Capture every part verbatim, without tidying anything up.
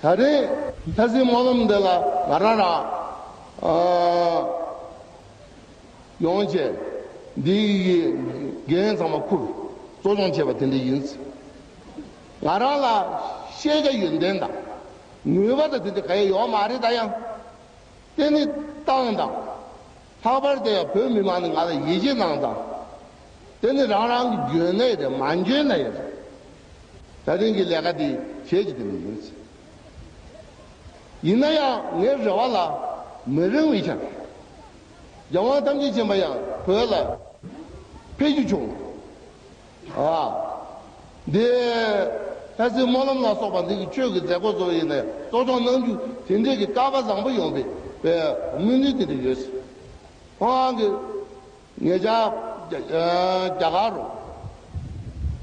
ད་རེས་ལྷ་སའི་སྨོན་ལམ་འདི་ལ་ང་རང་རང་ཨ་ཡོང་བྱས་འདི་ཡི་འགན་ཚང་མ་ཁུར་གཙོ་སྐྱོང་བྱས་པ་དེ་འདྲ་ཡིན། ང་རང་ལ་ཤེས་བྱ་ཡོན་ཏན་དང་ནུས་པ་དང་དེ་འདྲ་ག་ཡེ་ཡོད་མ་རེད། ད་ཡང་། དེ་ནི་ཏང་དང་། ལྷག་པར་དུ་ཡང་བོད་མི་མང་ནི་ང་ལ་ཡིད་ཆེས་གནང་དང་། དེ་ནི་རང་རང་གི་འཇོན་ནའི་རེད། མ་འཇོན་ན་ཡང་རེད། ད་ཐེངས་ཀྱི་ལས་ཀ་འདི་བྱེད་ཀྱི་དེ་མི་ཡིན། ཡིན་ན་ཡང་ངའི་རེ་བ་ལ་མི་རིང་བའི་ཆར། རྒྱལ་དབང་ཐམས་ཅད་མཁྱེན་པ་ཡང་བོད་ལ་ཕེབས་རྒྱུ་བྱུང་། ཨ། འདི་ལྷ་སའི་སྨོན་ལམ་ལ་སོགས་པ་འདི་གི་ཆོས་ཀྱི་མཛད་སྒོ་ཚོ་ཡིན་ནས་གཙོ་སྐྱོང་གནང་རྒྱུ་དེ་འདྲས་ཀྱི་སྐལ་པ་བཟང་པོ་ཡོང་བའི་བའི་སྨོན་འདུན་དེ་འདྲ་ཡོད། ཁོང་གི་ངེད་ཅག་རྒྱ་རྒྱ་གར་རུ་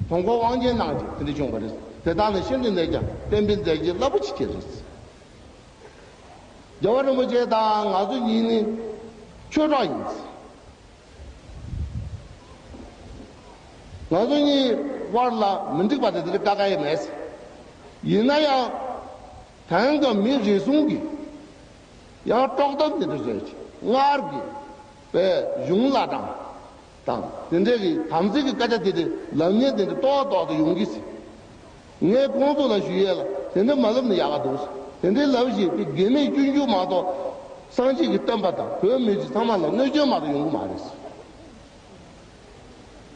དུས་འཁོར་དབང་ཆེན་གནང་རྗེས་དེ་འདྲ་བྱུང་བ་རེད། དེ་དག་ནི་ཤིན་ཏུ་ནས་ཀྱང་གཏན་འབེབས་མཛད་རྗེས་རླབས་པོ་ཆེ་ཅིག་རེད། རྒྱལ་བ་རིན་པོ་ཆེ་དང་ང་ཚོ་གཉིས་ནི་ཆོས་གྲོགས་ཡིན། ང་ཚོ་གཉིས་དབར་ལ་མི་འགྲིག་པ་དེ་དེ་འདྲ་དཀའ་ཁག་ཡེ་མེད། ཡིན་ན་ཡང་དེང་སྐབས་མི་རེ་ཟུང་གིས་ཡང་དཀྲོག་གཏམ་དེ་འདྲ་བཟོས་ཀྱི་སྔར་གྱི་པའི་གཞུང་བླ་བྲང་དང་དེ་འདྲའི་གི་དམ་ཚིག་གི་སྐད་ཆ་དེ་འདྲ་ལབ་མཁན་དེ་འདྲ་ཏོག་ཏོག་ཏུ་ཡོང་གི་ཟེར། ངས་ཁོང་ཚོ་ལ་ཞུ་ཡས་ལ་དེ་འདྲ་མ་ལབ་ན་ཡག་ག་འདུག་ཟེར། དེ་འདྲའི་ལབ་བཞིན་དེ་དགེ་མེད་སྐྱོན་བརྗོད་མ་གཏོགས་སངས་རྒྱས་ཀྱི་བསྟན་པ་དང་བོད་མི་རིགས་ཚང་མ་ལ་གནོད་སྐྱོན་མ་གཏོགས་ཡོང་གི་མ་རེད་ཟེར།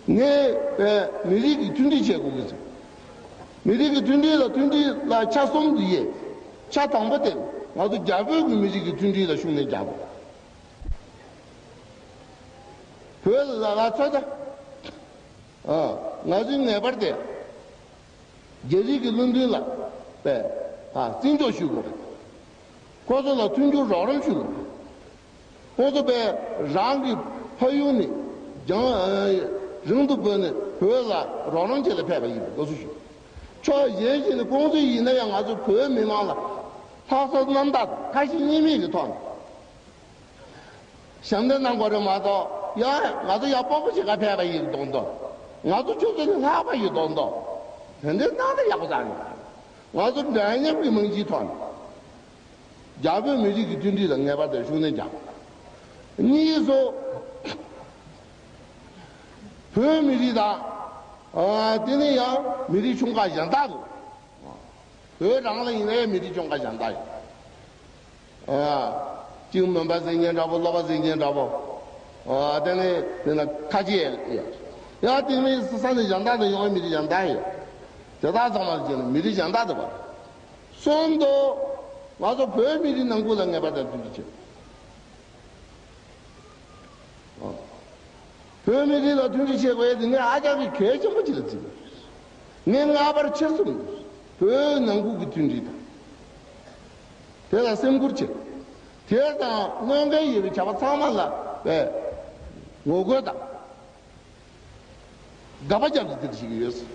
ངས་པའི་མི་རིགས་ཀྱི་མཐུན་སྒྲིལ་བྱེད་དགོས་ཀྱི་ཟེར། མི་རིགས་ཀྱི་མཐུན་སྒྲིལ་ལ་མཐུན་སྒྲིལ་ལ་ཆ་གསུམ་དུ་དབྱེ། ཆ་དང་པོ་དེ་ང་ཚོ་རྒྱ་བོད་ཀྱི་མི་རིགས་ཀྱི་མཐུན་སྒྲིལ་ལ་ཤུགས་སྣོན་རྒྱག་དགོས། བོད་ལ་ལ་ཚོད་ལྟ། ཨ། ང་ཚོའི་ངེས་པར་དེ་རྒྱ་རིགས་ཀྱི་བློན་མཐུན་ལ་པས་ཨ་བརྩི་འཇོག་ཞུ་དགོས། ཁོ་ཚོ་ལ་མཐུན་འགྱུར་རོགས་རམ་ཞུ་དགོས། ཁོ་ཚོ་པས་རང་གི་ཕ་ཡུལ་ནས་རྒྱང་རིང་དུ་བུད་ནས་བོད་ལ་རོགས་རམ་བྱེད་ལ་ཕེབས་པ་ཡིན་པའི་སྐབས་སུ་ཞུ། ཕྱོགས་གཞན་ཞིག་ནས་ཁོང་ཚོ་ཡིན་ན་ཡང་ང་ཚོ་བོད་མི་མང་ལ་ལྷག་བསམ་རྣམ་དག་ཁ་ཞེ་གཉིས་མེད་ཀྱི་ཐོག་ནས། ཞབས་འདེགས་གནང་དགོས་རེད་མ་གཏོགས། ཡ། ང་ཚོ་ཡ་སྤོབས་པོ་བྱེད་ག་ཕེབས་པ་ཡིན་མདོག་མདོག་ང་ཚོ་ཁྱོད་ཚོ་ནས་ལྷག་པ་ཡིན་མདོག་མདོག་དེ་འདྲའི་གནང་ན་ཡག་པོ་ཙང་རེད། ང་ཚོ་འདྲ་མཉམ་གྱི་རྨང་གཞིའི་ཐོག་ནས། རྒྱ་བོད་མི་རིགས་ཀྱི་མཐུན་སྒྲིལ་ལ་ངེས་པར་དུ་ཤུགས་སྣོན་རྒྱག་གཉིས་སུ། བོད་མི་རིགས་དང་། ཨ། དེ་ནས་ཡང་མི་རིགས་ཆུང་ཁག་གཞན་དག་ཏུ། བོད་རང་ལ་ཡིན་ན་ཡང་མི་རིགས་ཆུང་ཁག་གཞན་དག་ཡོད། ཨ། གཅིག་མོན་པ་ཟེར་མཁན་འདྲ་པོ། སློབ་པ་ཟེར་མཁན་འདྲ་པོ། ཨ། དེ་ནས་དེ་ན་ཁ་ཆེ་ཡོད། ཡང་དེ་མིན་ས་ས་ནས་གཞན་དག་ཏུ་ཡོང་བའི་མི་རིགས་གཞན་དག་ཡོད། དེ་དག་ཚང་མ་ལ་བྱས་ན་མི་རིགས་གཞན་དག་ཏུ་བར། གསུམ་དུ། ང་ཚོ་བོད་མི་རིགས་ནང་ཁུལ་ལ་ངེས་པར་དུ་མཐུན་སྒྲིལ་བྱེད། ཨ། བོད་མི་རིགས་ལ་མཐུན་སྒྲིལ་བྱེད་དགོས་ཡ་དེ་ངས་ཧ་ཅང་གི་གལ་ཆེན་པོ་ཅིག་ལ་བརྩིས་ཡོད། ངས་སྔ་བར་ཕྱིར་གསུམ་བོད་ནང་ཁུལ་གྱི་མཐུན་སྒྲིལ་དང་། དེ་ལ་སེམས་ཁུར་བྱེད། དེ་དང་གནོད་འགལ་ཡོད་པའི་བྱ་བ་ཚང་མ་ལ་བས་ངོ་རྒོལ་དང་དགག་པ་རྒྱབ་ཀྱི་དེ་འདྲ་ཞིག་ཡོད།